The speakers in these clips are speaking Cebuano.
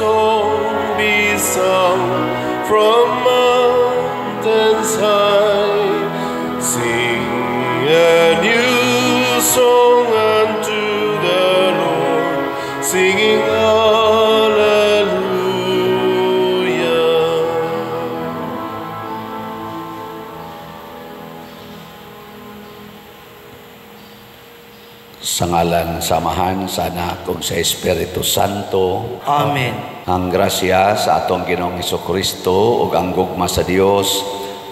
song be sung from mountains high. Sing a new song unto the Lord, singing Alleluia. Sa ngalan sa Amahan, sa Anak ug sa Espiritu Santo. Amen. Ang grasya sa atong Ginoong Hesukristo ug ang gugma sa Dios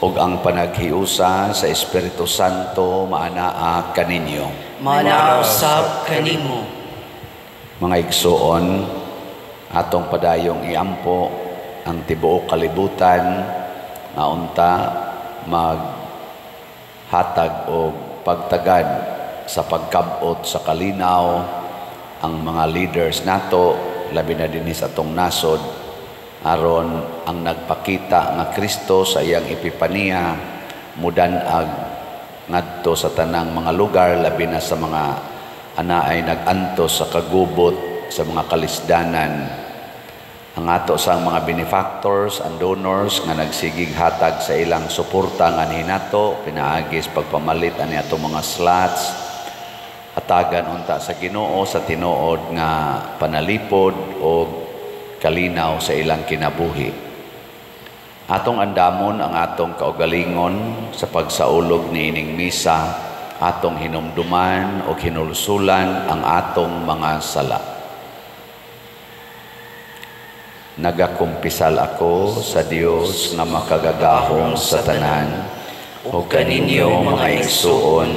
ug ang panaghiusa sa Espiritu Santo maanaa kaninyo. Maanaa usab kanimo. Mga igsuon, atong padayong iampo ang tibuok kalibutan nga unta maghatag og pagtagad sa pagkabot sa kalinaw ang mga leaders nato, labi na dinhi sa atong nasod, aron ang nagpakita nga Kristo sa iyang epipaniya mudan-ag ngadto sa tanang mga lugar, labi na sa mga anaay nag-antos sa kagubot sa mga kalisdanan. Ang ato sang mga benefactors and donors nga nagsigig hatag sa ilang suporta nganhi nato pinaagis pagpamalit ani atong mga slots, hatagan unta sa Ginoo sa tinuod nga panalipod o kalinaw sa ilang kinabuhi. Atong andamon ang atong kaugalingon sa pagsaulog niining misa, atong hinumduman o hinulsulan ang atong mga sala. Nagakumpisal ako sa Dios nga makagagahom sa tanan o kaninyo mga igsuon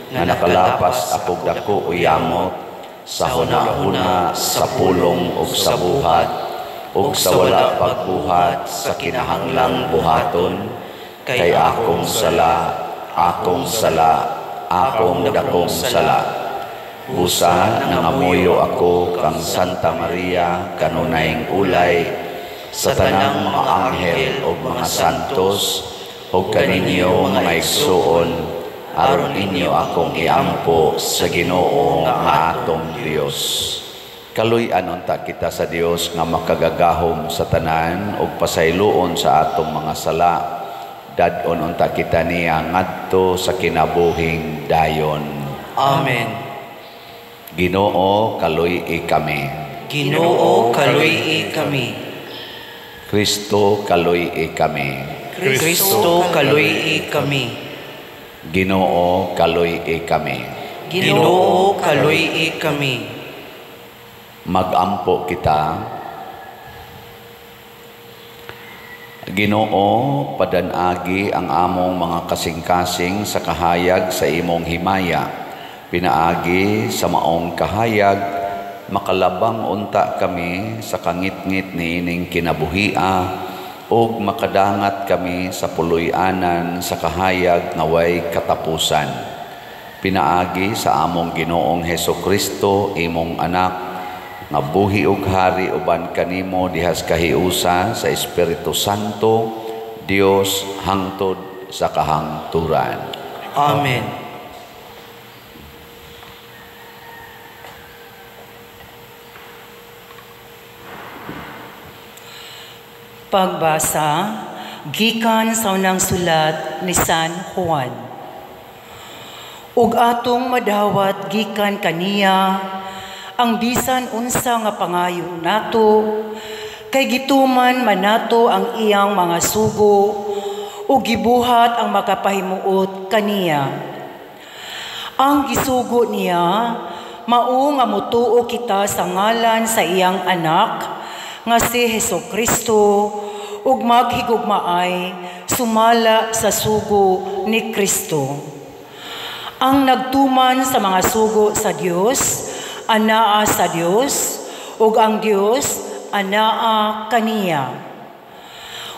nga nakalapas akog dako o yamot sa huna-huna, sa pulong ug sa buhat ug sa wala pagbuhat sa kinahanglang buhaton, kay akong sala, akong sala, akong dakong sala. Busa nangamuyo ako kang Santa Maria kanunayng ulay, sa tanang mga anghel ug mga santos ug kaninyo mga igsuon, aron inyo akong iampo sa Ginoo nga atong Dios. Kaluy-an unta kita sa Dios nga makagagahom sa tanan ug pasayloon sa atong mga sala. Dad-on unta kita niya ngadto sa kinabuhing dayon. Amen. Ginoo, kaluy-i kami. Ginoo, kaluy-i kami. Kristo, kaluy-i kami. Kristo, kaluy-i kami. Ginoo, kaluy-i kami. Ginoo, kaluy-i kami. Magampo kita. Ginoo, padanagi ang among mga kasing-kasing sa kahayag sa imong himaya. Pinaagi sa maong kahayag, makalabang unta kami sa kangitngit niining kinabuhia, ug makadangat kami sa puloy-anan sa kahayag nga way katapusan. Pinaagi sa among Ginoong Hesukristo, imong anak, nga buhi ug hari uban kanimo dihas kahiusa sa Espiritu Santo, Dios hangtod sa kahangturan. Amen. Pagbasa gikan sa unang sulat ni San Juan. Ug atong madawat gikan kaniya ang bisan unsa nga pangayo nato, kay gituman man nato ang iyang mga sugo ug gibuhat ang makapahimuot kaniya. Ang gisugo niya mao nga motuo kita sa ngalan sa iyang anak nga si Hesukristo ug maghigugmaay sumala sa sugo ni Kristo. Ang nagtuman sa mga sugo sa Dios anaa sa Dios, ug ang Dios anaa kaniya.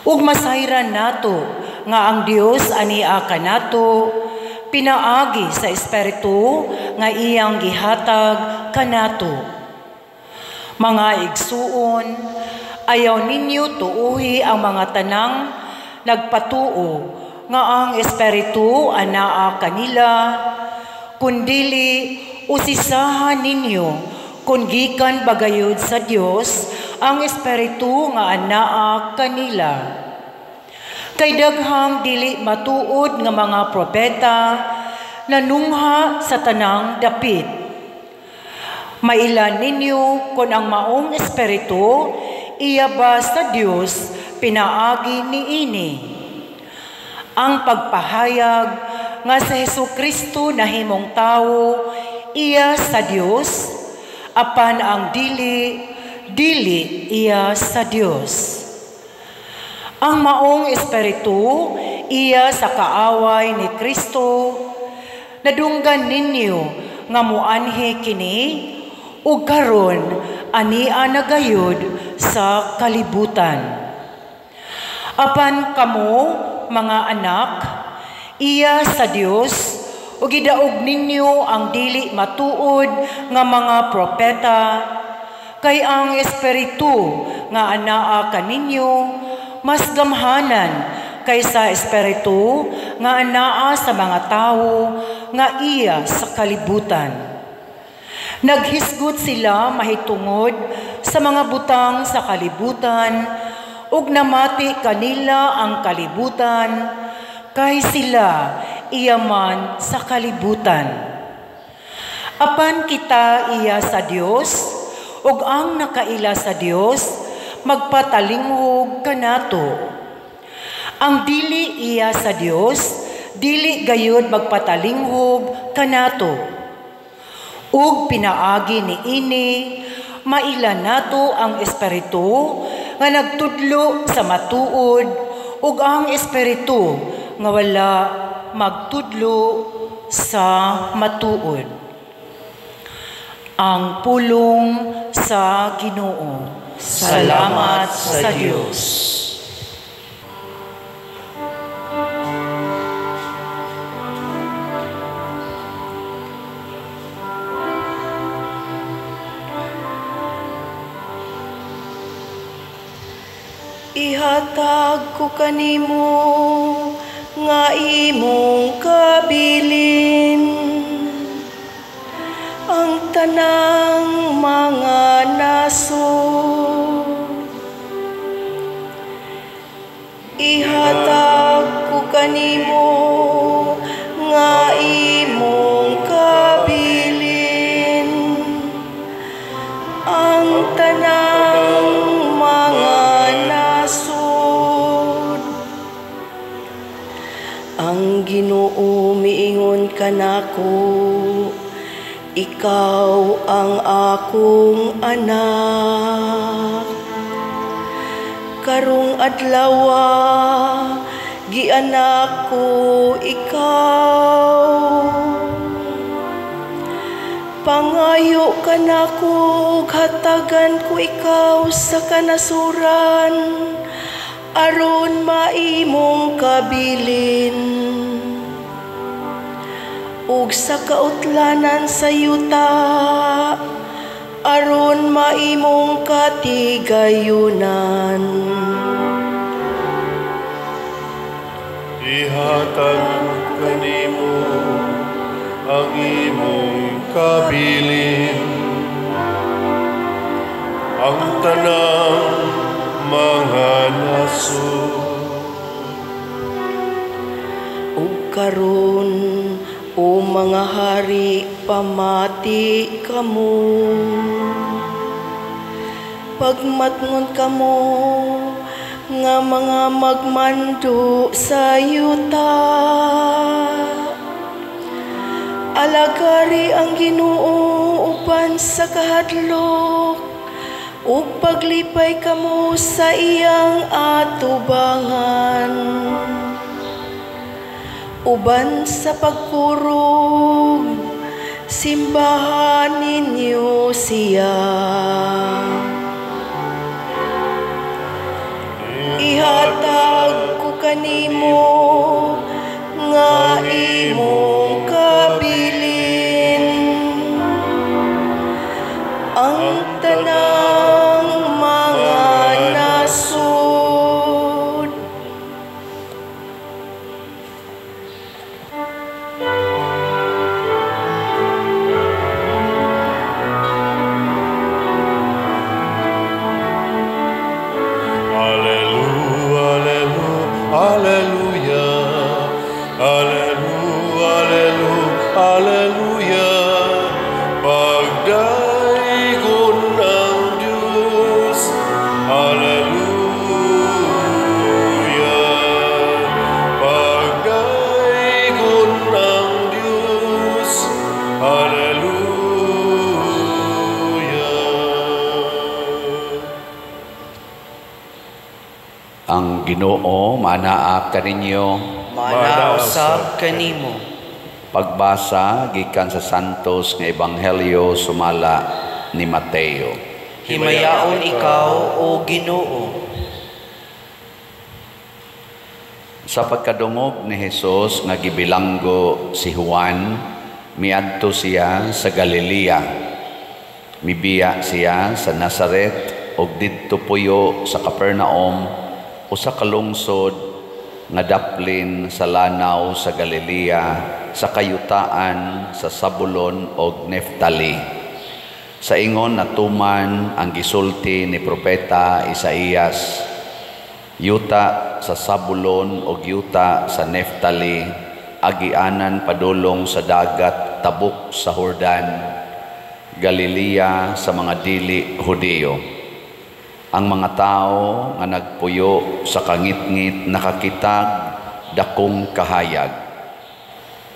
Ug masayran nato nga ang Dios ania kanato pinaagi sa Espiritu nga iyang gihatag kanato. Mga igsuon, ayaw ninyo tuuhi ang mga tanang nagpatuo nga ang Espiritu anaa kanila, kundili usisahan ninyo kung gikan bagayod sa Dios ang espiritu nga anaa kanila. Kay daghang dili matuod nga mga propeta nanungha sa tanang dapit. Mailan ninyo kon ang maong espiritu iya ba sa Dios pinaagi niini. Ang pagpahayag nga sa Hesukristo nahimong tawo iya sa Dios, apan ang dili dili iya sa Dios. Ang maong espiritu iya sa kaaway ni Kristo, nadunggan ninyo nga muanhi kini ug karon ania na gayud sa kalibutan. Apan kamo mga anak iya sa Dios, ug gidaog ninyo ang dili matuod nga mga propeta, kay ang espiritu nga anaa kaninyo mas gamhanan kaysa espiritu nga anaa sa mga tawo nga iya sa kalibutan. Naghisgot sila mahitungod sa mga butang sa kalibutan, ug namati kanila ang kalibutan, kay sila iya man sa kalibutan. Apan kita iya sa Dios, ug ang nakaila sa Dios magpatalinghog kanato. Ang dili iya sa Dios, dili gayud magpatalinghog kanato. Ug pinaagi niini maila nato ang espiritu nga nagtudlo sa matuod, ug ang espiritu nga wala magtudlo sa matuod. Ang pulong sa Ginoo. Salamat sa Dios. Ihatag ko kanimo nga imong kabilin ang tanang mga nasod. Ihatag ko kanimo nga imong kabilin ang tanang mga nasod. Ang Ginoo miingon kanako, ikaw ang akong anak. Karong adlawa gianak ko ikaw. Pangayo kanako ug hatagan ko ikaw sa kanasuran, aron maimong kabilin. Ug sa kautlanan sa yuta, aron maimong katigayunan. Ihatag kanimo ang imong kabilin, ang tanang mga nasod. Ug karon, o mga hari, pamati kamo. Pagmatngon kamo nga mga magmando sa yuta. Alagari ang Ginoo uban sa kahadlok, ug paglipay kamo sa iyang atubangan. Uban sa pagkurog, simbahan ninyo siya. Ihatag ko kanimo nga imong kabilin ang tanang mga nasod. Ang Ginoo manaa kaninyo. Manaa usab kanimo. Pagbasa gikan sa Santos nga Ebanghelyo sumala ni Mateo. Himayaon ikaw, o Ginoo. Sa pagkadungog ni Hesus nga gibilanggo si Juan, miadto siya sa Galilea. Mibiya siya sa Nazaret ug didto puyo sa Capernaum, usa ka lungsod nga daplin sa lanaw sa Galilea, sa kayutaan sa Zabulon ug Neftali. Sa ingon natuman ang gisulti ni propeta Isaías, yuta sa Zabulon ug yuta sa Neftali, agianan padulong sa dagat tabok sa Jordan, Galilea sa mga dili Hudiyo. Ang mga tao nga nagpuyo sa kangitngit nakakitag dakong kahayag.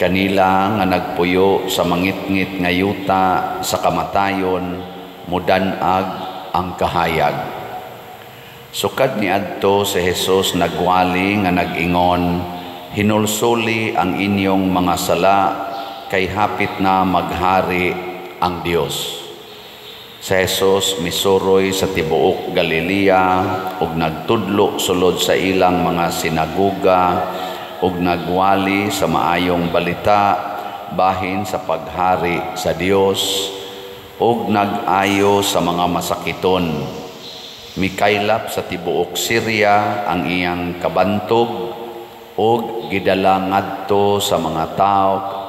Kanila nga nagpuyo sa mangitngit nga yuta sa kamatayon, mudan-ag ang kahayag. Sukad niadto si Jesus nagwali nga nag-ingon, hinulsuli ang inyong mga sala, kay hapit na maghari ang Dios. Si Jesus misuroy sa tibuok Galilea ug nagtudlo sulod sa ilang mga sinagoga ug nagwali sa maayong balita bahin sa paghari sa Dios ug nag-ayo sa mga masakiton. Mikaylap sa tibuok Syria ang iyang kabantog ug gidala ngadto sa mga tawo.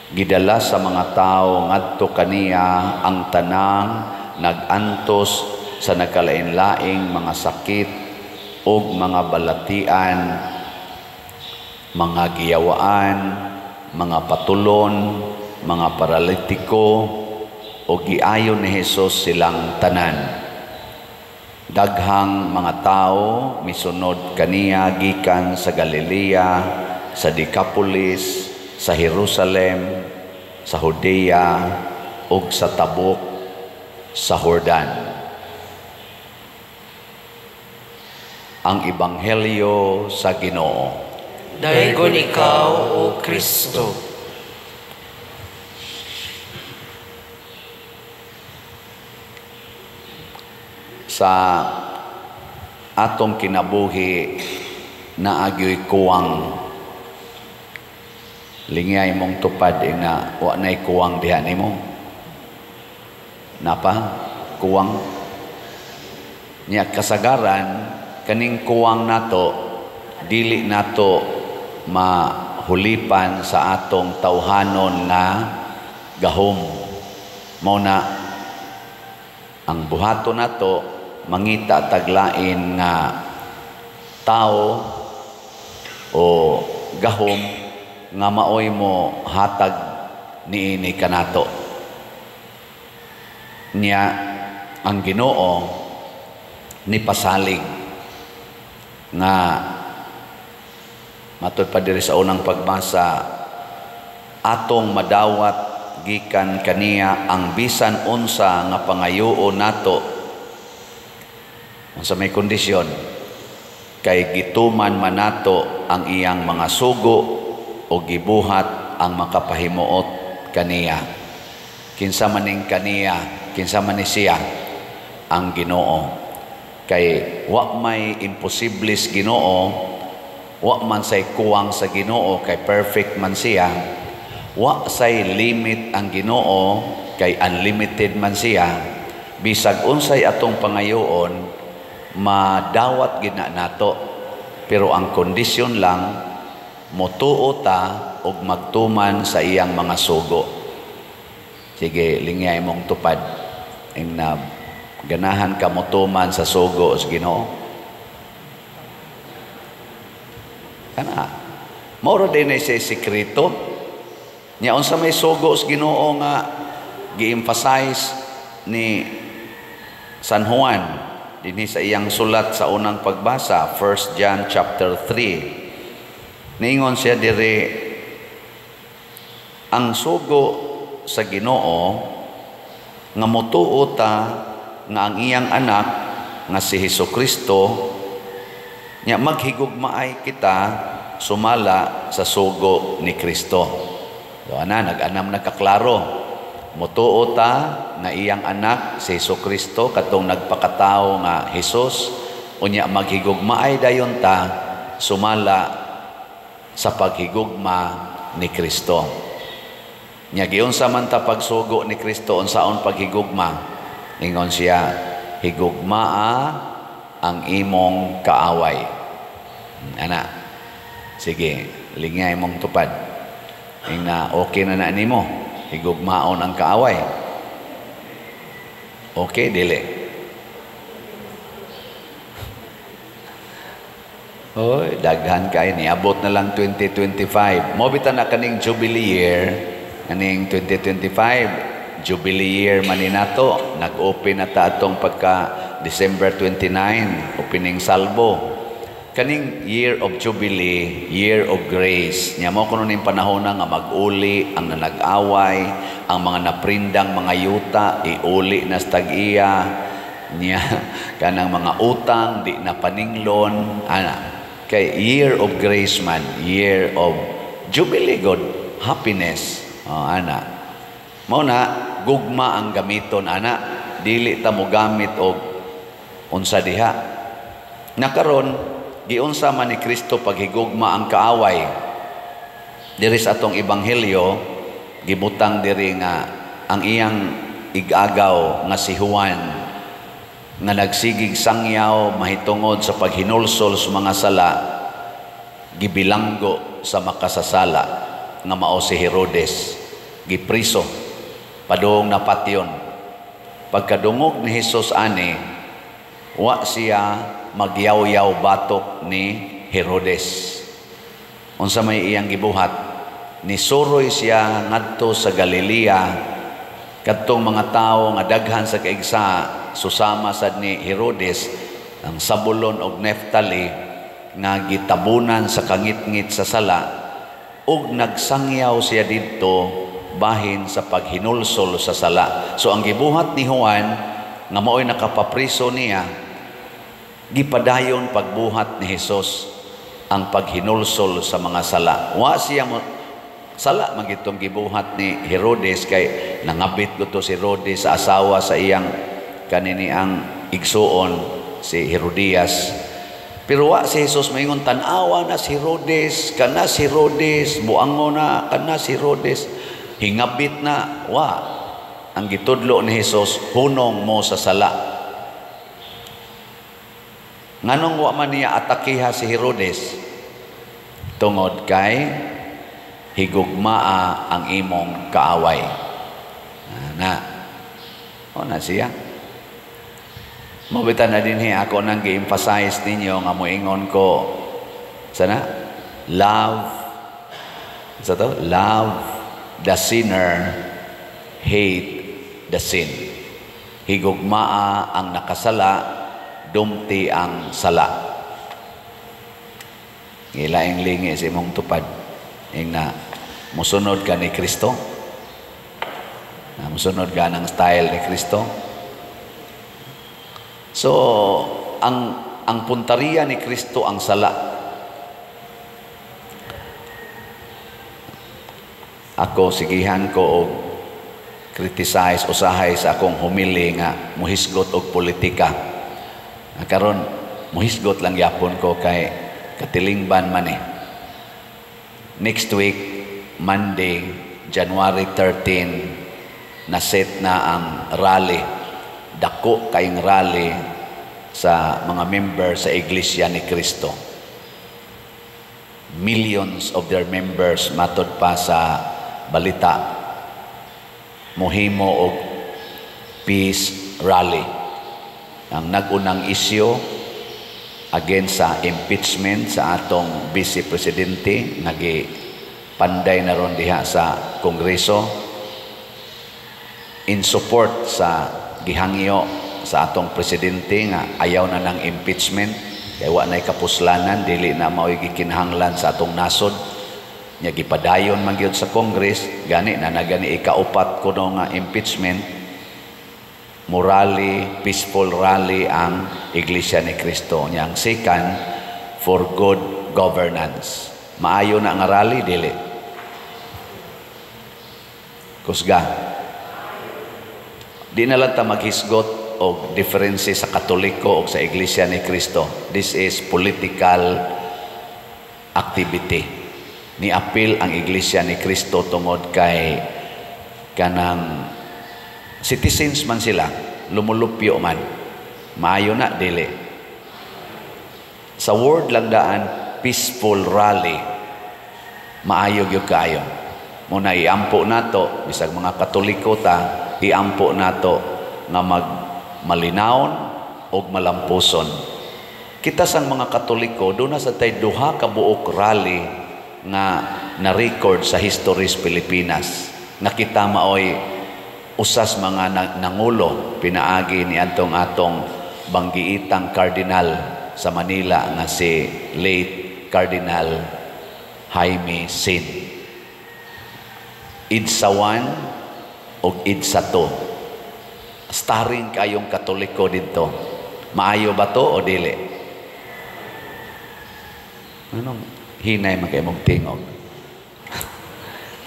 Gidala sa mga tao ngadto kaniya ang tanang nag-antos sa nagkalain-laing mga sakit ug mga balatian, mga giyawaan, mga patulon, mga paralitiko, ug giayo ni Hesus silang tanan. Daghang mga tao misunod kaniya gikan sa Galilea, sa Decapolis, sa Jerusalem, sa Judea ug sa tabok sa Jordan. Ang Ebanghelyo sa Ginoo. Daygon ikaw, O Kristo. Sa atong kinabuhi naagyo'y kuwang. Lingay mong tupad ina wa nay kuwang diha nimo. Napa kuwang niya kasagaran kaning kuwang nato dili nato mahulipan sa atong tawhanon nga gahom. Mao na ang buhaton nato mangita taglain nga tao o gahom nga maoy mo hatag niini kanato. Niya ang Ginoo ni pasalig nga matud pa diri sa unang pagbasa, atong madawat gikan kaniya ang bisan unsa nga pangayuon nato unsa may kondisyon kay gituman man nato ang iyang mga sugo o gibuhat ang makapahimuot kaniya. Kinsa maning kaniya, kinsa man ni siya ang Ginoo. Kay wa may imposibles Ginoo, wa man say kuwang sa Ginoo kay perfect man siya. Wa say limit ang Ginoo kay unlimited man siya. Bisag unsay atong pangayoon, madawat gina nato. Pero ang kondisyon lang, motuo ta og magtuman sa iyang mga sugo. Sige, lingay mong tupad. Ing na ganahan ka motuman sa sugo sa Ginoo. Kana mao ra din ay sikreto. Nya unsa may sugo sa Ginoo nga gi-emphasize ni San Juan dinhi sa iyang sulat sa unang pagbasa, 1 John chapter 3. Niingon siya diri, ang sugo sa Ginoo nga motuo ta nga ang iyang anak nga si Hesukristo Nya maghigugmaay kita sumala sa sugo ni Kristo. So ana, nag-anam na kaklaro. Mutuo ta nga iyang anak si Hesus Kristo katong nagpakatao nga Hesus, unya maghigugmaay dayon ta sumala sa paghigugma ni Kristo. Nya giunsa man ta pagsugo ni Kristo unsaon paghigugma? Ingon siya, higugmaa ang imong kaaway. Ana. Sige, lingay mong tupad. Ingna okay na na nimo, higugmaon ang kaaway. Okay, dili. Oy, daghan kay niabot na lang 2025. Mo bitan na kaning Jubilee year, kaning 2025 Jubilee year man ni nato. Nag-open na ta atong pagka December 29, opening salvo. Kaning year of Jubilee, year of grace. Nya mo kuno ning panahon nga mag-uli ang nanag-away, ang mga naprindang mga yuta iuli na sa tag-iya niya, kanang mga utang di na paninglon ana. Kay year of grace man, year of Jubilee, God, happiness. Oh, ana. Mao na gugma ang gamiton ana, dili ta mo gamit og unsa diha. Nakaron giunsa man ni Kristo paghigugma ang kaaway. Diri sa atong ebanghelyo gibutang diri nga ang iyang igagaw nga si Juan nga nagsigig sangyaw mahitungod sa paghinulsol sa mga sala, gibilanggo sa makasasala nga mao si Herodes, gipriso padung napatyon. Pagkadungog ni Hesus ani, wa siya magyawyaw batok ni Herodes. Unsa may iyang gibuhat? Nisuroy siya ngadto sa Galilea kadtong mga tawo nga daghan sa kaigsa susama sad ni Herodes, ang Sabulon og Neftali nga gitabunan sa kangitngit sa sala, ug nagsangyaw siya didto bahin sa paghinulsol sa sala. So ang gibuhat ni Juan nga maoy nakapapriso niya, gipadayon pagbuhat ni Hesus ang paghinulsol sa mga sala. Wa siya mo sala magitong gibuhat ni Herodes kay nangabit ko to si Herodes sa asawa sa iyang kanini ang igsuon si Herodias. Pero wa si Hesus maingon, tan-awa na si Herodes, kana si Herodes, buango na kana si Herodes, hingabit na. Wa ang gitudlo ni Hesus, hunong mo sa sala. Nganong wa man niya atakiha si Herodes? Tungod kay higugmaa ang imong kaaway. Na. O na siya. Mabitan na dinhi ako nang gi-emphasize ninyo nga moingon ko sana love sa to, love the sinner, hate the sin. Higugmaa ang nakasala, dumti ang sala. Ngilaing lingi sa imong tupad. Ing na musunod ka ni Kristo. Na musunod ka ng style ni Kristo. So, ang puntariya ni Kristo ang sala. Ako sigihan ko og criticize usahay sa akong humili nga muhisgot og politika. Karon muhisgot lang yapon ko kay katilingban man eh. Next week, Monday, January 13, na-set na ang rally. Dako kayong rally sa mga member sa Iglesia ni Cristo. Millions of their members matod pa sa balita mohimo og peace rally. Ang nagunang isyu against sa impeachment sa atong vice presidente nagi panday na ron diha sa Kongreso in support sa gihangyo sa atong presidente nga ayaw na ng impeachment kay wa nay kapuslanan, dili na mao'y gikinahanglan sa atong nasod. Nya gipadayon man gyud sa Congress, gani na nagani ikaupat kuno nga impeachment. Morally peaceful rally ang Iglesia ni Cristo. Nya ang second, for good governance. Maayo na nga rally, dili? Kusga. Di na lang ta maghisgot og diferensya sa Katoliko o sa Iglesia ni Cristo. This is political activity. Ni-apil ang Iglesia ni Cristo tungod kay kanang citizens man sila, lumulupyo man. Maayo na, dili? Sa word lang daan, peaceful rally, maayo gyud kaayo. Muna iampo nato, bisag mga Katoliko ta, iampo nato nga mag malinawon og malampuson. Kita sang mga Katoliko, duna sa tay duha ka buok rally nga na-record sa history sa Pilipinas nga kita maoy usas mga nangulo pinaagi ni atong atong banggiitang cardinal sa Manila nga si late Cardinal Jaime Sin. EDSA 1 og EDSA 2. Starring kayong Katoliko dito. Maayo ba to o dili? Anong hinay man kay mong tingog?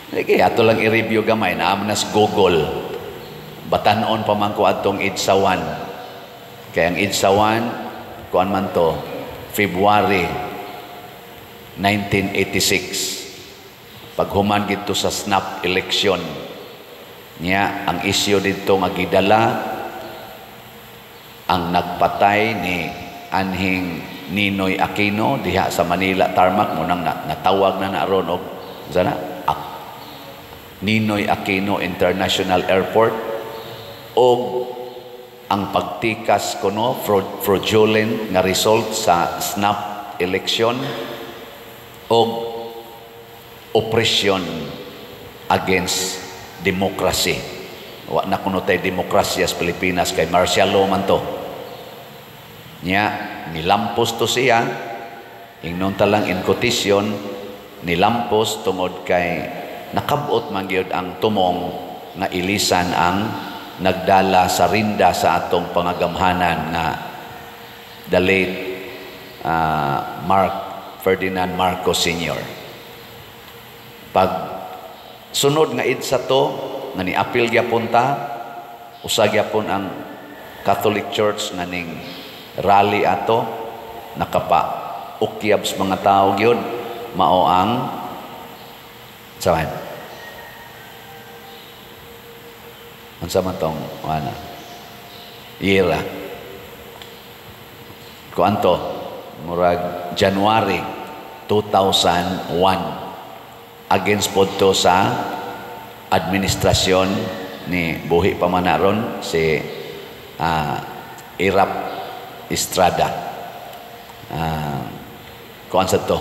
Sige, ato lang i-review gamay. Naa man nas Google. Batanon pa man ko atong EDSA 1. Kaya ang EDSA 1, kuan man to, February 1986. Paghuman gito sa snap election niya, ang isyu dito nga gidala ang nagpatay ni anhing Ninoy Aquino diha sa Manila tarmac mo nang natawag na na ron og sana Ninoy Aquino International Airport, og ang pagtikas kuno fraudulent nga result sa snap election og oppression against democracy. Wa na kuno tay demokrasya sa Pilipinas kay martial law man to. Nya nilampos to siya, ingnon ta lang in quotation, nilampos tungod kay nakabot man gyud ang tumong nga ilisan ang nagdala sa rinda sa atong pangagamhanan nga the late Mark Ferdinand Marcos Sr. Pag sunod nga EDSA to nga ni-apil gyapon ta, usa gyapon ang Catholic Church nga ning rally ato nakapa ukyab sa mga tao gyud, mao ang saman unsa man tong ana year kuan to, murag January 2001, against pod to sa administrasyon ni buhi pa man ron si Erap Estrada. Kuan sa to,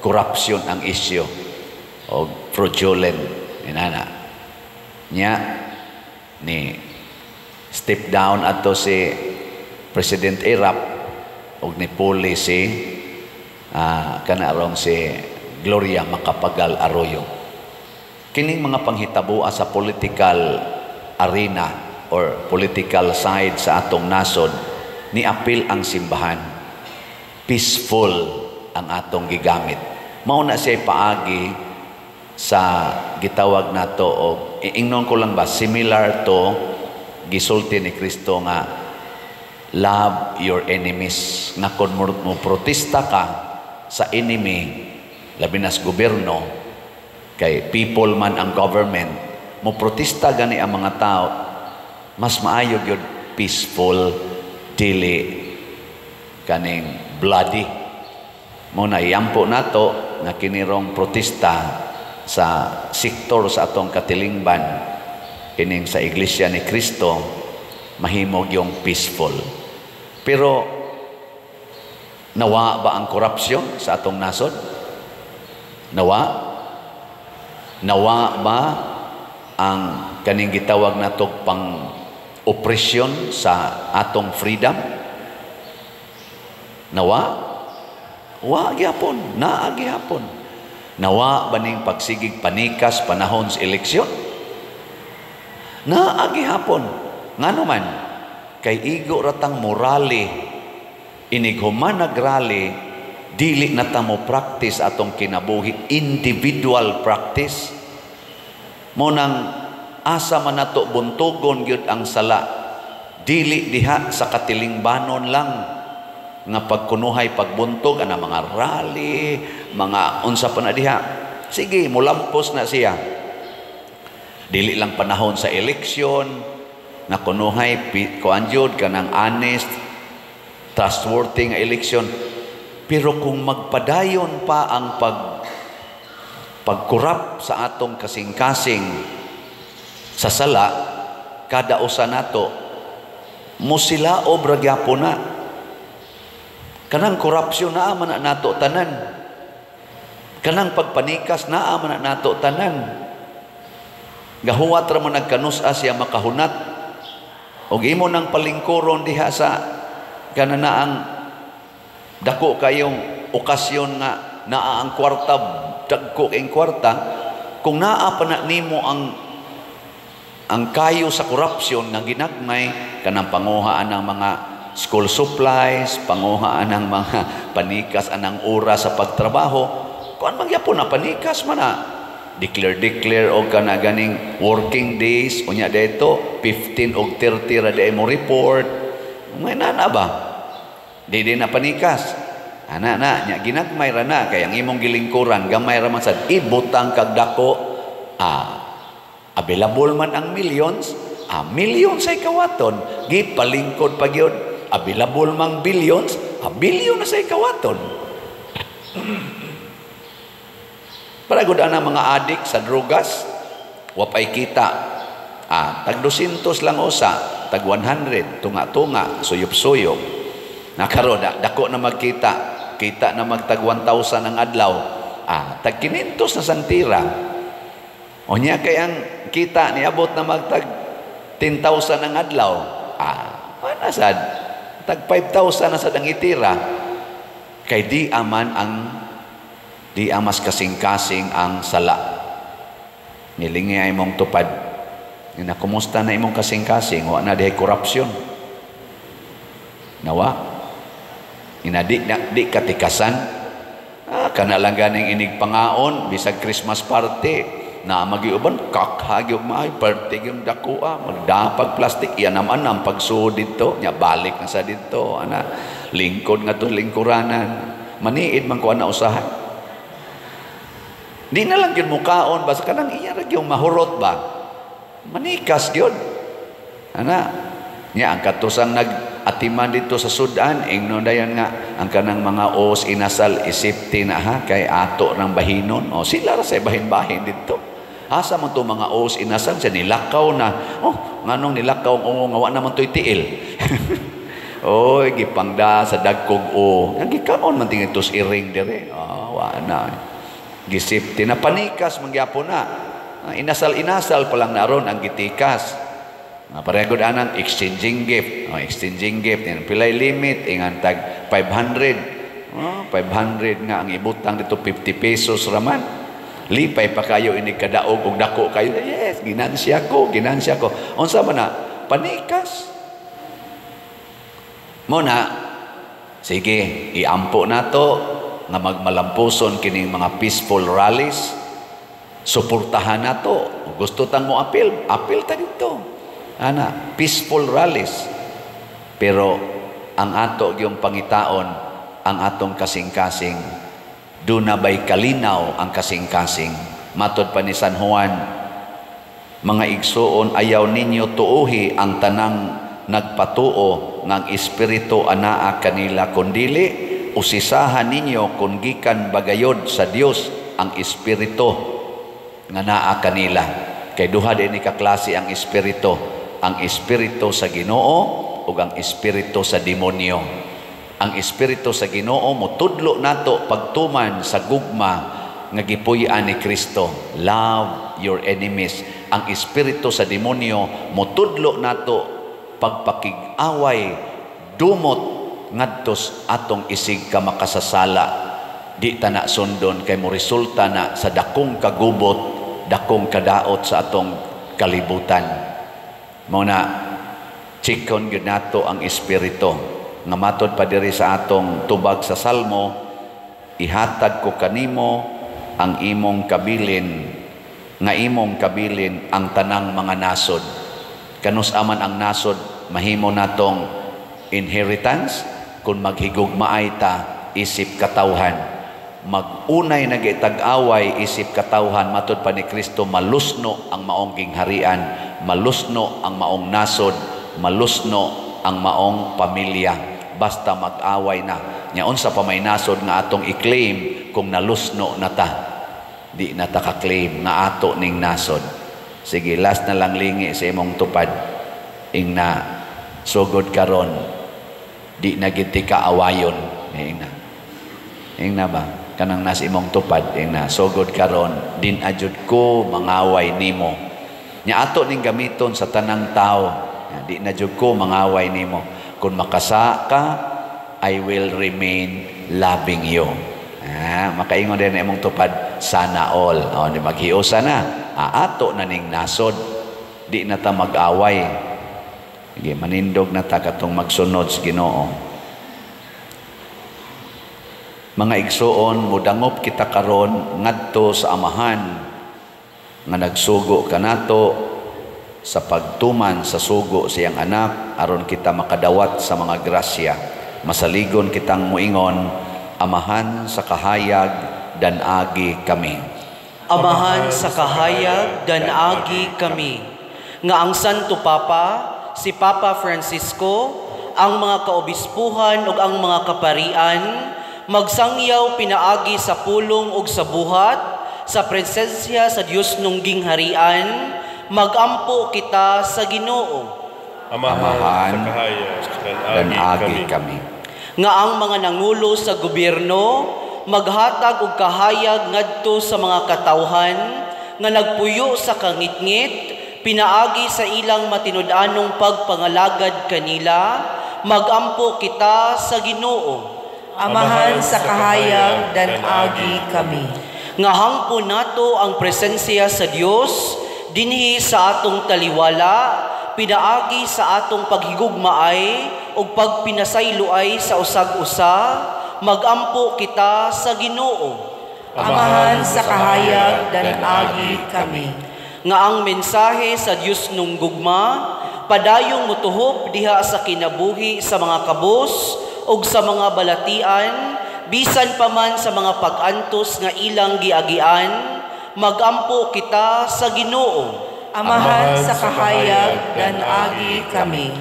corruption ang issue o fraudulent inana. Nya ni step down ato si President Erap og ni puli si kanarong si Gloria Macapagal Arroyo. Kining mga panghitabo sa political arena or political side sa atong nasod, ni-apil ang simbahan. Peaceful ang atong gigamit. Mao na siya paagi sa gitawag nato og ingnon ko lang ba, similar to gisulti ni Kristo nga love your enemies, nga kon mo protesta ka sa enemy, labi na sa gobyerno kay people man ang government, mo protesta gani ang mga tao, mas maayo gyud peaceful, dili kaning bloody. Mo na iampo nato nga kinirong protesta sa sektor sa atong katilingban kining sa Iglesia ni Cristo mahimog yung peaceful. Pero nawa ba ang korupsyon sa atong nasod? Nawa? Nawa ba ang kaning gitawag nato pang opresyon sa atong freedom? Nawa? Wa gyapon, naa gyapon. Nawa ba ning pagsigig panikas panahon sa eleksyon? Naa gihapon. Ngano man kay igo ratang morale, inig human nagrally dili na ta mo practice atong kinabuhi, individual practice. Mo nang asa man nato buntugon gyud ang sala, dili diha sa katilingbanon lang nga pagkunuhay pagbuntog ana mga rally, mga unsa pa na diha. Sige, mulampos na siya. Dili lang panahon sa eleksyon nga kunuhay kuan jud kanang honest, trustworthy nga eleksyon. Pero kung magpadayon pa ang pagkurap sa atong kasing-kasing sa sala, kada usa nato musilaob ra gyapon na. Kanang korupsyon naa man na nato tanan. Kanang pagpanikas naa man na nato tanan. Gahuwat ra man nagkanus-a siya makahunat. Og imo nang palingkuron diha sa kananaang dako kayong okasyon nga naa ang kwarta, dagko kayong kwarta, kung naa pa na nimo ang kayo sa korupsyon nga ginagmay, kanang panguhaan ng mga school supplies, panguhaan ng mga panikas anang oras sa pagtrabaho, kuan man gyapon na panikas man na. Declare og kana ganing working days, unya dito 15 og 30 ra di mo report. May nana ba? Di di na panikas. Ana na nya ginagmay ra na kay ang imong gilingkuran gamay ra man sad ibutang kag dako. Available man ang millions, millions ay kawaton, gipalingkod pa gyud. Available mang billions, billion na say kawaton. Para gud ana mga adik sa drogas, wapay kita. Tag 200 lang usa, tag 100, tunga-tunga, suyop-suyop. Nakaron dako na magkita, kita na magtag 1,000 ang adlaw. Tag 500 na santira. Unya kay ang kita niabot na magtag 10,000 ang adlaw. Ana sad tag 5,000 na sad ang itira. Kay di aman ang di amas kasing-kasing ang sala. Nilingi ay mong tupad. Nga kumusta na imong kasing-kasing, wa na dihay korupsyon. Nawa. Ina di, na, di katikasan. Kana lang ganing inig pangaon bisag Christmas party na magiuban kakhagi og maayo party yung dakoa magdapag plastic iyan naman ang pagsuod didto nya balik na sa didto ana lingkod nga to lingkuranan maniid man ko ana usahay. Di na lang yun mukaon basta kanang iya ra gyud mahurot ba manikas gyud ana nya ang katusang nag-atiman dito sa Sudan ingnon dayon nga ang kanang mga os inasal isipti na ha kay ato ng bahinon o sila ra sa bahin-bahin dito asa man to mga os inasal siya nilakaw na oh nganong nilakaw o nga wa naman to'y tiil. Oy gipangda sa dagkog o gikaon man tingin tos iring dire wa na gisipti na panikas mangyapon na inasal-inasal pa lang naron ang gitikas. Pareho anang exchanging gift. Exchanging gift. Yan, pilay limit, ingan tag 500. 500 nga ang ibutang dito 50 pesos raman. Lipay pa kayo ini kadaog og dako kayo. Yes, ginansya ko, ginansya ko. Unsa man na? Panikas. Mo na, sige, iampo nato nga magmalampuson kining mga peaceful rallies. Suportahan nato. Gusto tang mo apil, apil ta dito. Ana, peaceful rallies. Pero ang ato gyung pangitaon, ang atong kasing-kasing, duna bay kalinaw ang kasing-kasing. Matod pa ni San Juan, mga igsuon, ayaw ninyo tuuhi ang tanang nagpatuo ng espiritu anaa kanila, kundili usisahan ninyo kung gikan bagayod sa Dios ang espiritu nga naa kanila. Kay duha din ni kaklase ang espiritu, ang espiritu sa Ginoo ug ang espiritu sa demonyo. Ang espiritu sa Ginoo motudlo nato pagtuman sa gugma nga gipuy-an ni Kristo. Love your enemies. Ang espiritu sa demonyo motudlo nato pagpakig-away, dumot ngadtos atong isig ka makasasala. Di ta na sundon kay mo resulta na sa dakong kagubot, dakong kadaot sa atong kalibutan. Mao na chikon gyud nato ang espiritu nga matod pa diri sa atong tubag sa Salmo. Ihatag ko kanimo ang imong kabilin, nga imong kabilin ang tanang mga nasod. Kanus aman ang nasod mahimo natong inheritance kung maghigugmaay ta isip katawhan. Magunay nagitag-away isip katawhan, matud pa ni Kristo malusno ang maong gingharian, malusno ang maong nasod, malusno ang maong pamilya. Basta mag-away na. Nya unsa pa may nasod nga atong i-claim kung nalusno na ta? Di na ta ka-claim nga ato ning nasod. Sige, last na lang, lingi sa imong tupad. Ingna, sugod karon di na gid ka awayon. Ingna. Ingna ba? Kanang nas imong tupad, ingna, sugod karon din ajud ko mangaway nimo. Nya ato ning gamiton sa tanang tao. Di na jud ko mangaway nimo. Kung makasa ka, I will remain loving you. Ah, makaingon din na imong tupad, sana all. O, di maghiusa na. Ato na ning nasod. Di na ta mag-away. Sige, manindog na ta katong magsunod sa Ginoo. Mga igsuon, mudangop kita karon ngadto sa Amahan nga nagsugo kanato sa pagtuman sa sugo siyang anak aron kita makadawat sa mga grasya. Masaligon kitang muingon, Amahan sa kahayag dan agi kami. Amahan sa kahayag dan agi kami. Nga ang Santo Papa, si Papa Francisco, ang mga kaobispuhan ug ang mga kaparian, magsangyaw pinaagi sa pulong ug sa buhat, sa presensya sa Dios nung gingharian, magampo kita sa Ginoo. Amahan sa kahayag dan agi kami. Nga ang mga nangulo sa gobyerno maghatag og kahayag ngadto sa mga katawhan nga nagpuyo sa kangitngit pinaagi sa ilang matinud-anong pagpangalagad kanila, magampo kita sa Ginoo. Amahan sa kahayag dan agi kami. Nga hangpo nato ang presensya sa Dios dinhi sa atong taliwala, pinaagi sa atong paghigugmaay ug pagpinasayloay sa usag-usa, magampo kita sa Ginoo. Amahan sa kahayag dan agi kami. Nga ang mensahe sa Dios nung gugma padayong motuhop diha sa kinabuhi sa mga kabos ug sa mga balatian, bisan pa man sa mga pag-antos nga ilang giagian, magampo kita sa Ginoo. Amahan sa kahayag dan agi kami.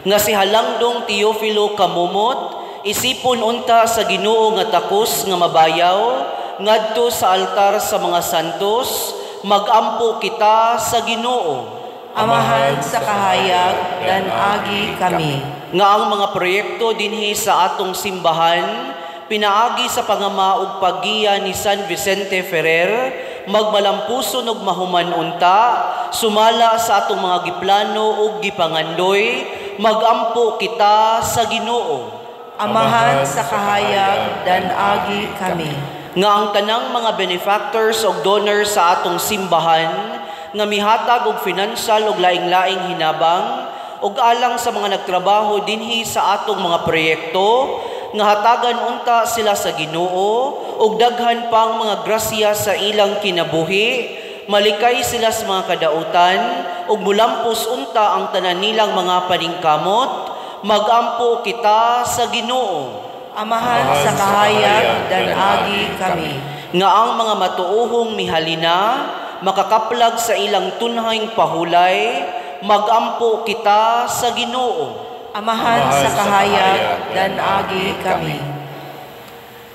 Nga si Halangdong Teofilo Kamumot, isipon unta sa Ginoo nga takos nga mabayaw ngadto sa altar sa mga santos, magampo kita sa Ginoo. Amahan sa kahayag dan agi kami. Nga ang mga proyekto dinhi sa atong simbahan pinaagi sa pangama ug paggiya ni San Vicente Ferrer, magmalampuson ug mahuman unta sumala sa atong mga giplano ug gipangandoy, magampo kita sa Ginoo. Amahan sa kahayag dan agi kami. Nga ang tanang mga benefactors ug donors sa atong simbahan nga mihatag og financial ug laing-laing hinabang ug alang sa mga nagtrabaho dinhi sa atong mga proyekto, nga hatagan unta sila sa Ginoo ug daghan pang mga grasya sa ilang kinabuhi, malikay sila sa mga kadautan ug mulampos unta ang tanan nilang mga paningkamot, magampo kita sa Ginoo. Amahan sa kahayag dan agi kami. Nga ang mga matuohong mihalina makakaplag sa ilang tunhayng pahulay, magampo kita sa Ginoo. Amahan sa kahayag dan agi kami.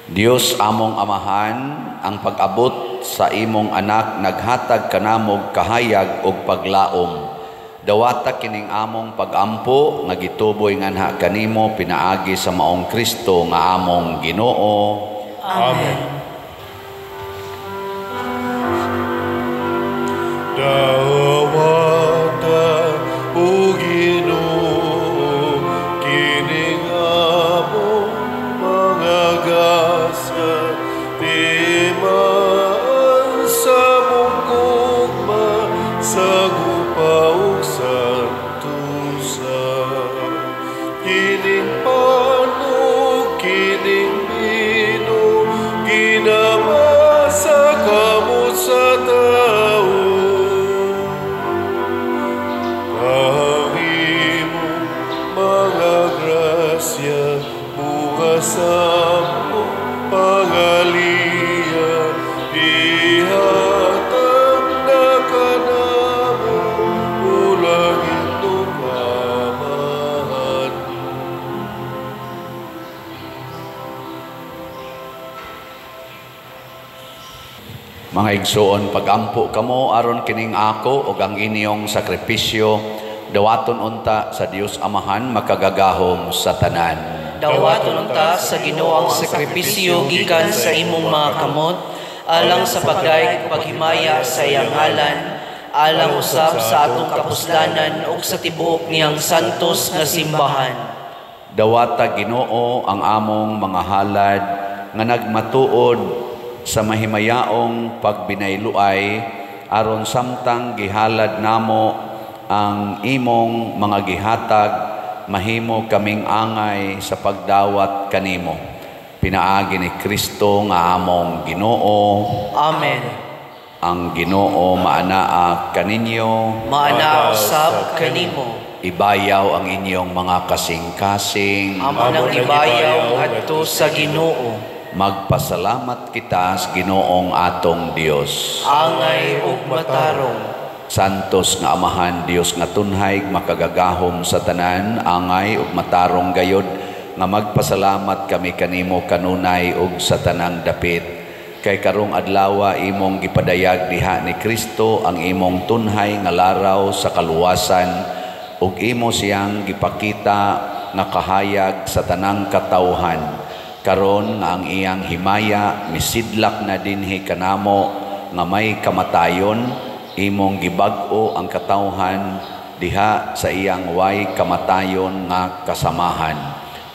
Dios among Amahan, ang pag-abot sa imong anak naghatag kanamog kahayag ug paglaom. Dawata kining among pagampo nga gituboy nganha kanimo pinaagi sa maong Kristo nga among Ginoo. Amen. Dawata o Ginoo kining among mga gasa, timaan sa mong gugma sa gupa ug santusa. Kining pano, kining bino, Mga igsoon, pagampo kamo aron kining ako ug ang inyong sakripisyo dawaton unta sa Dios Amahan makagagahom sa tanan. Dawaton unta sa Ginoo ang sakripisyo gikan sa imong mga kamot alang sa pagdayeg ug paghimaya sa iyang ngalan, alang usab sa atong kapuslanan ug sa tibuok niyang santos nga simbahan. Dawata Ginoo ang among mga halad nga nagmatuod sa mahimayaong pagbinayluay aron samtang gihalad namo ang imong mga gihatag mahimo kaming angay sa pagdawat kanimo. Pinaagi ni Kristo nga among Ginoo. Amen. Ang Ginoo maanaa kaninyo, maanaa usab kanimo. Ibayaw ang inyong mga kasing-kasing. Amo nang ibayaw ngadto sa Ginoo. Magpasalamat kita sa Ginoong atong Dios. Angay ug matarong. Santos nga Amahan, Dios nga tunhay, makagagahom sa tanan, angay ug matarong gayod nga magpasalamat kami kanimo kanunay ug sa tanang dapit. Kay karong adlawa imong gipadayag diha ni Kristo ang imong tunhay nga laraw sa kaluwasan ug imo siyang gipakita nga kahayag sa tanang katawhan. Karon nga ang iyang himaya misidlak na dinhi kanamo nga may kamatayon, imong gibag-o ang katawhan diha sa iyang way kamatayon nga kasamahan.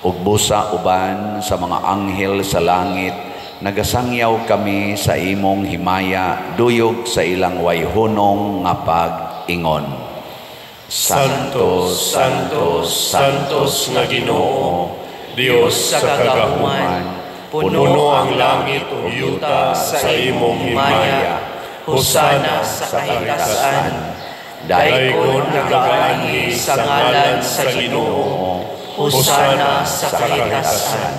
Ug busa uban sa mga anghel sa langit nagasangyaw kami sa imong himaya duyog sa ilang way hunong nga pag-ingon. Santo, Santo, Santos nga Ginoo, Dios sa kagahuman, puno ang langit ug yuta sa imong himaya. Hosana sa kahitasan. Daykon nagaanhi sa ngalan sa Ginoo. Hosana sa kahitasan.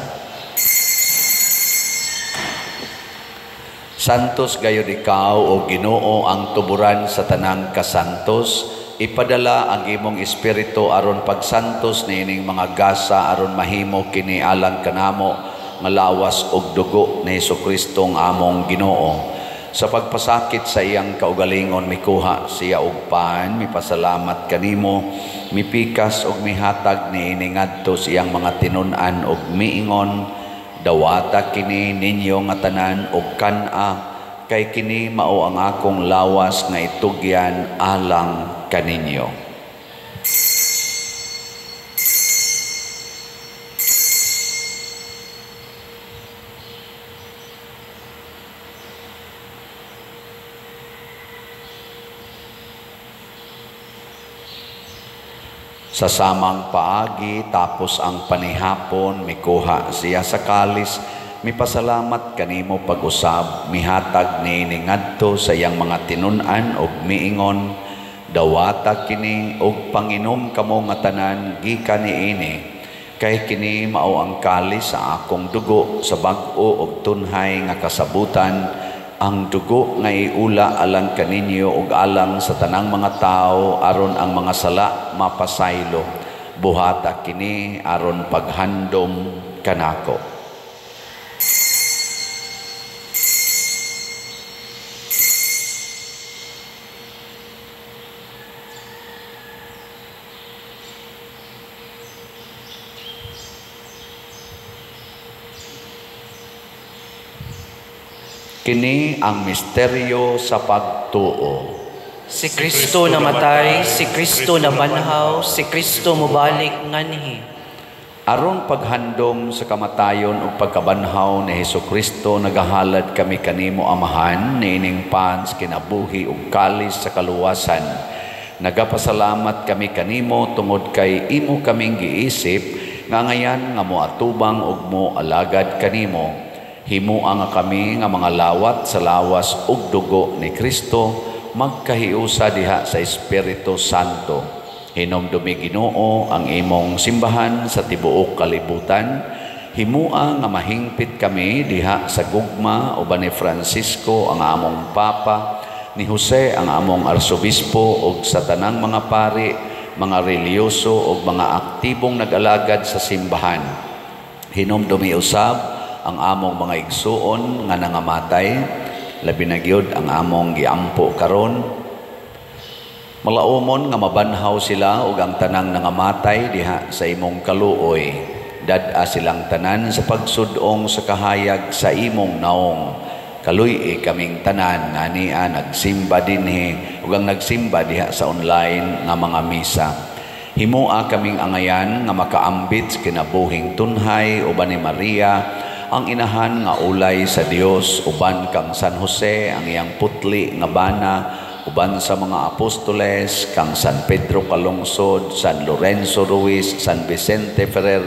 Santos gayud ikaw o Ginoo ang tuburan sa tanang kasantos. Ipadala ang imong espiritu aron pagsantos niining mga gasa aron mahimo kini alang kanamo nga lawas ug dugo ni Hesukristo ang among Ginoo. Sa pagpasakit sa iyang kaugalingon mikuha siya og pan, mipasalamat kanimo, mipikas og mihatag niini ngadto sa iyang mga tinun-an og miingon, dawata kini ninyo nga tanan og kan-a, kay kini mao ang akong lawas nga itugyan alang kaninyo. Sa samang paagi, tapos ang panihapon, mikuha siya sa kalis, mipasalamat kanimo pag-usab, mihatag niini ngadto sa iyang mga tinun-an og miingon, dawata kini og panginom kamo nga tanan gikan niini, kay kini mao ang kalis sa akong dugo sa bag-o og tunhay nga kasabutan, ang dugo nga iula alang kaninyo ug alang sa tanang mga tawo aron ang mga sala mapasaylo. Buhata kini aron paghandom kanako. Kini ang misteryo sa pagtuo. Si Kristo namatay, si Kristo nabanhaw, si Kristo mobalik nganhi. Aron paghandom sa kamatayon ug pagkabanhaw ni Hesukristo, nagahalad kami kanimo Amahan niining pans kinabuhi ug kalis sa kaluwasan. Nagapasalamat kami kanimo tungod kay imo kaming giisip nga ngayan nga moatubang ug moalagad kanimo. Himua nga kami nga mga lawat sa lawas ug dugo ni Kristo, magkahiusa diha sa Espiritu Santo. Hinumdumi Ginoo ang imong simbahan sa tibuok kalibutan. Himua nga mahingpit kami diha sa gugma uban ni Francisco ang among Papa, ni Jose ang among Arsobispo ug sa tanang mga pari, mga relihiyoso ug mga aktibong nag-alagad sa simbahan. Hinumdumi usab ang among mga igsuon nga nangamatay, Labi na gyud ang among giampo karon. Malaumon nga mabanhaw sila ug ang tanang nangamatay diha sa imong kaluoy. Dad-a silang tanan sa pagsudong sa kahayag sa imong naong. Kaluy-i kaming tanan nga ania nagsimba dinhi ug ang nagsimba diha sa online nga mga misa. Himoa kaming angayan nga makaambit sa kinabuhing tunhay uban ni Maria ang inahan nga ulay sa Dios, uban kang San Jose ang iyang putli nga bana, uban sa mga apostoles kang San Pedro Calungsod, San Lorenzo Ruiz, San Vicente Ferrer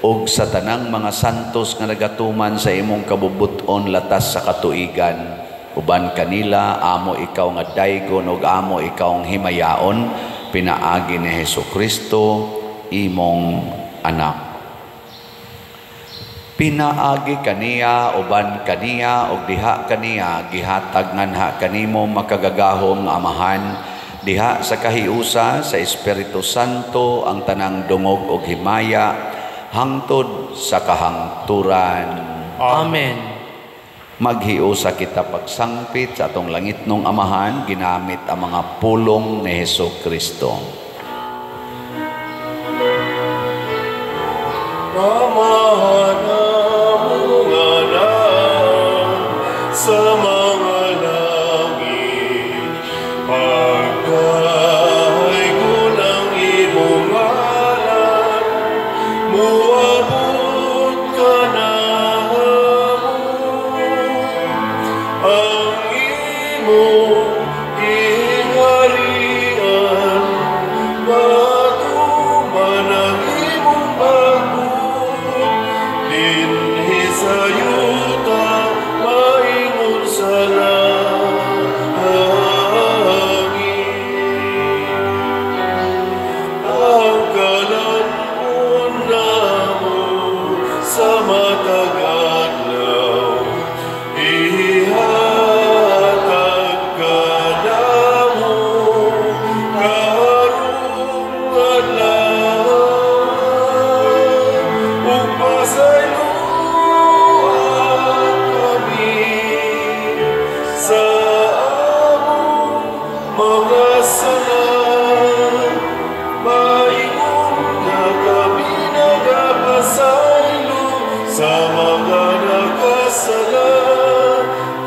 ug sa tanang mga santos nga nagatuman sa imong kabubut-on latas sa katuigan. Uban kanila amo ikaw nga daygon ug amo ikaw ang himayaon, pinaagi ni Hesukristo imong anak. Pinaagi kaniya, uban kaniya ug diha kaniya gihatag nganha kanimo makagagahom nga Amahan, diha sa kahiusa sa Espiritu Santo ang tanang dungog ug himaya hangtod sa kahangturan. Amen. Maghiusa kita pagsangpit sa atong langitnong Amahan ginamit ang mga pulong ni Hesukristo. Amahan among anak sa mga langit, pagkahaygon ang imong ngalan, muabot ka na mo ang imong gingharian, matuman ang imong pagbuot dinhi sa yuta maingon sa langit. Ang kalan-on namo sa matag adlaw, ihatag kanamo karong adlaw, ug pasayloa kami sa among mga sala, maingon nga kami nagapasaylo sa mga nakasala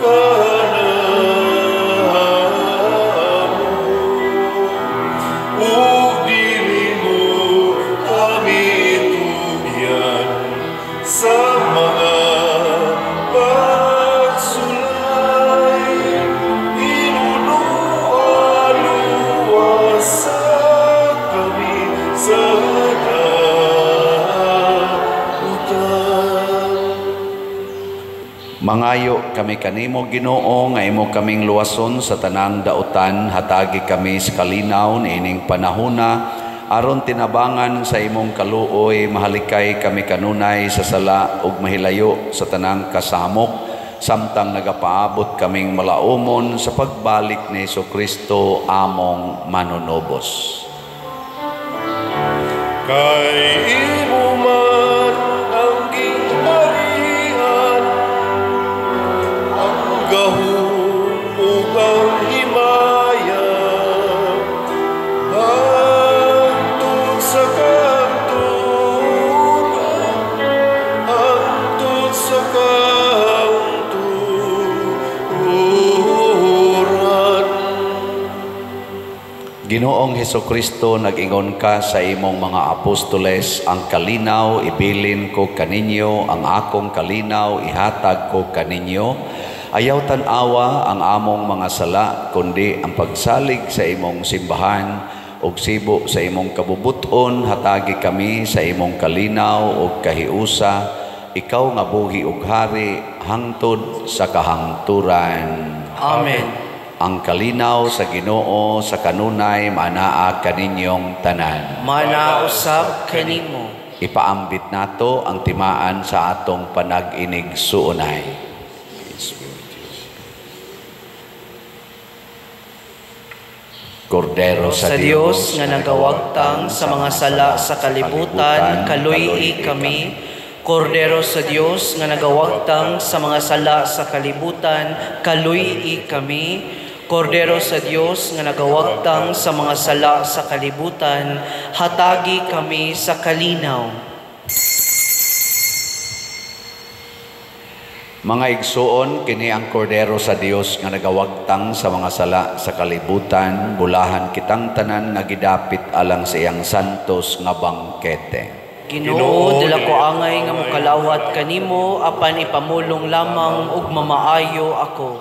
kanamo. Ug dili mo kami tugyan sa mga pagsulay, inunualuwasa kami sa dautan. Mangayo kami kanimo Ginoo nga imo kaming luwason sa tanang dautan, hatagi kami sa kalinaw niining panahona aron tinabangan sa imong kaluoy, mahalikay kami kanunay sa sala ug mahilayo sa tanang kasamok, samtang nagapaabot kaming malaumon sa pagbalik ni Hesukristo among manunubos. Kay imo man ang gingharian, ang gahom ug ang himaya, hangtod sa kahangturan, hangtod sa kahangturan. Ginoong Hesukristo, nag-ingon ka sa imong mga apostoles, ang kalinaw ibilin ko kaninyo, ang akong kalinaw ihatag ko kaninyo. Ayaw tan-awa ang among mga sala, kundi ang pagsalig sa imong simbahan ug sibo sa imong kabubuton, hatagi kami sa imong kalinaw ug kahiusa, ikaw nga buhi ug hari hangtod sa kahangturan. Amen. Ang kalinaw sa Ginoo sa kanunay manaa kaninyong tanan. Manausab kanimo. Ipaambit nato ang timaan sa atong panag-inig suunay. Kordero sa Dios nga nagawagtang sa mga sala sa kalibutan, kaluy-i kami. Kordero sa Dios nga nagawagtang sa mga sala sa kalibutan, kaluy-i kami. Kordero sa Dios nga nagawagtang sa mga sala sa kalibutan, hatagi kami sa kalinaw. Mga igsuon, kini ang Kordero sa Dios nga nagawagtang sa mga sala sa kalibutan, bulahan kitang tanan nga gidapit alang sa iyang santos nga bangkete. Ginoo, dila ko angay nga mokalawat kanimo, apan ipamulong lamang ug mamaayo ako.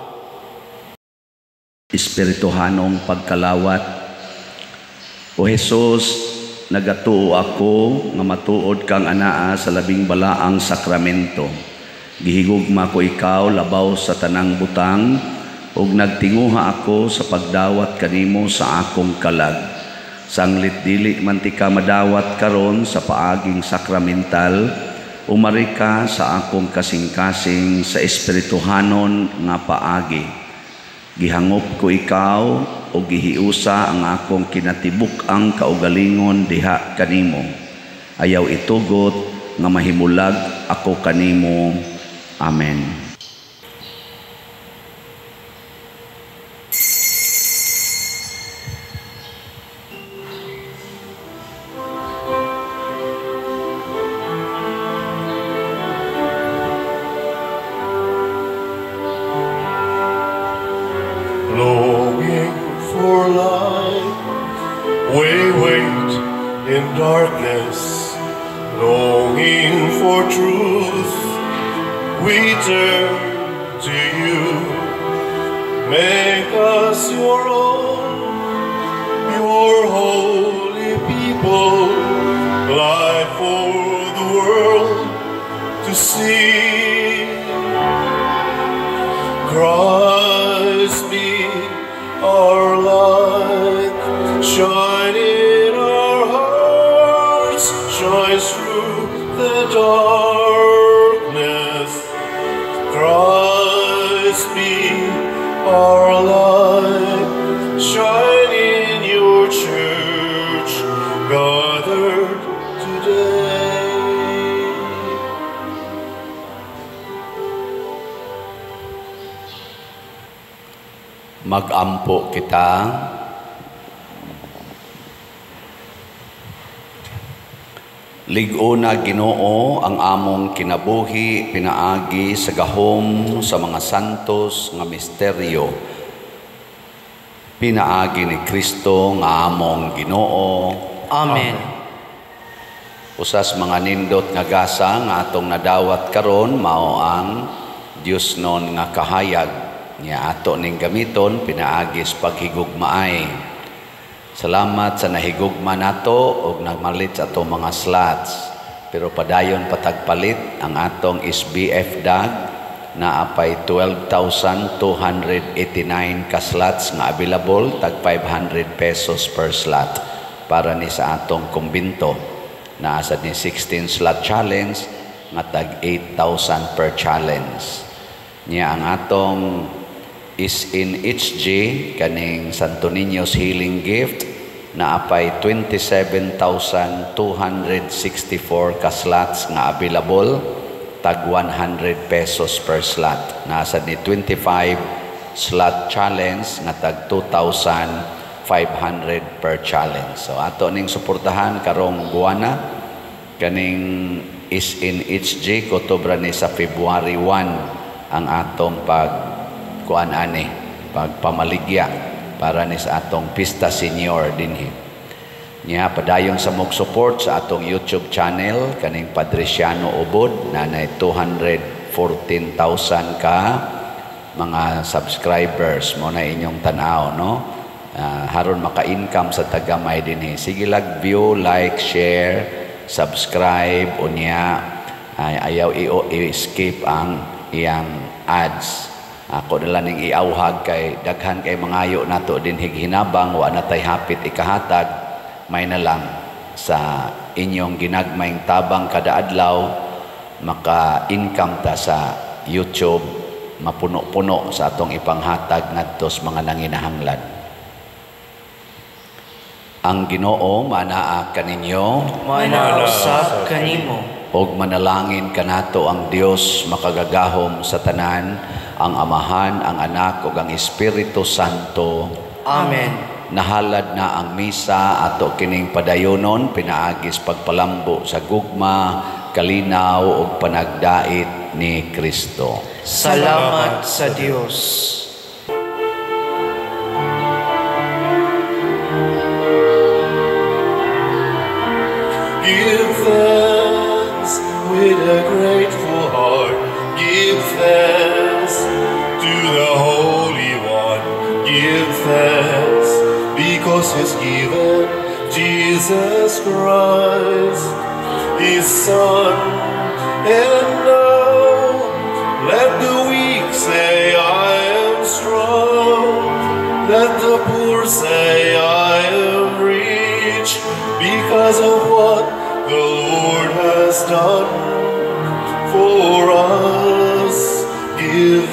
Espirituhanong pagkalawat. O Hesus, nagatuo ako nga matuod kang anaa sa labing balaang sakramento. Gihigugma ko ikaw labaw sa tanang butang, ug nagtinguha ako sa pagdawat kanimo sa akong kalag. Sanglit dili man ti ka madawat karon sa paaging sakramental, umari ka sa akong kasing-kasing sa espirituhanon nga paagi. Gihangop ko ikaw ug gihiusa ang akong kinatibuk-ang kaugalingon diha kanimo. Ayaw itugot nga mahimulag ako kanimo. Amen. Longing for light, we wait in darkness. Longing for truth, we turn to you. Make us your own, your holy people, light for the world to see. Christ be our light, shine in our hearts, shine through the darkness. Christ be our light, shine in your church, gathered today. Magampo kita. Lig-ona Ginoo ang among kinabuhi pinaagi sa gahom sa mga santos nga misteryo. Pinaagi ni Kristo nga among Ginoo. Amen. Usas mga nindot nga gasa nga atong nadawat karon mao ang Dios non nga kahayag niya ato ning gamiton pinaagi sa paghigugmaay. Salamat sa nahigugma nato og nagmalit sa atong mga slots. Pero padayon patagpalit ang atong SBF DAG na apay 12,289 ka slots nga available, tag 500 pesos per slot para ni sa atong kumbinto. Naa sad ni 16 slot challenge nga tag 8,000 per challenge. Niya ang atong is in HG kaning Santo Niño's Healing Gift na apay 27,264 ka slots nga available, tag 100 pesos per slot. Nasa ni 25 slot challenge nga tag 2,500 per challenge. So ato ning suportahan karong buwana kaning is in HG kotobra ni sa February 1 ang atong pag kuan ani pagpamaligya para ni sa atong Pista Senior dinhi. Niya padayon sa mog support sa atong YouTube channel kaning Padriciano Ubod na nay 214,000 ka mga subscribers mo na inyong tan-aw, no? Haron maka-income sa tagamay dinhi. Sige lag view, like, share, subscribe unya ay, ayaw i-skip ang iyang ads. Ako nila ning iauhag kay daghan kay mangayo nato dinhi hinabang wa na tay hapit ikahatag, may na lang sa inyong ginagmayng tabang kada adlaw maka-income ta sa YouTube, mapuno-puno sa atong ipanghatag ngadto sa mga nanginahanglan. Ang Ginoo manaa kaninyo, manaa usab kanimo. Og manalangin kanato ang Dios makagagahom sa tanan, ang Amahan, ang Anak ug ang Espiritu Santo. Amen. Nahalad na ang misa, ato kining padayonon pinaagis pagpalambo sa gugma, kalinaw ug panagdait ni Kristo. Salamat sa Dios. Give thanks with a grateful heart. Give thanks to the Holy One. Give thanks because He's given Jesus Christ, His Son. And now let the weak say, "I am strong." Let the poor say, "I am rich," because of what the Lord has done for us. Give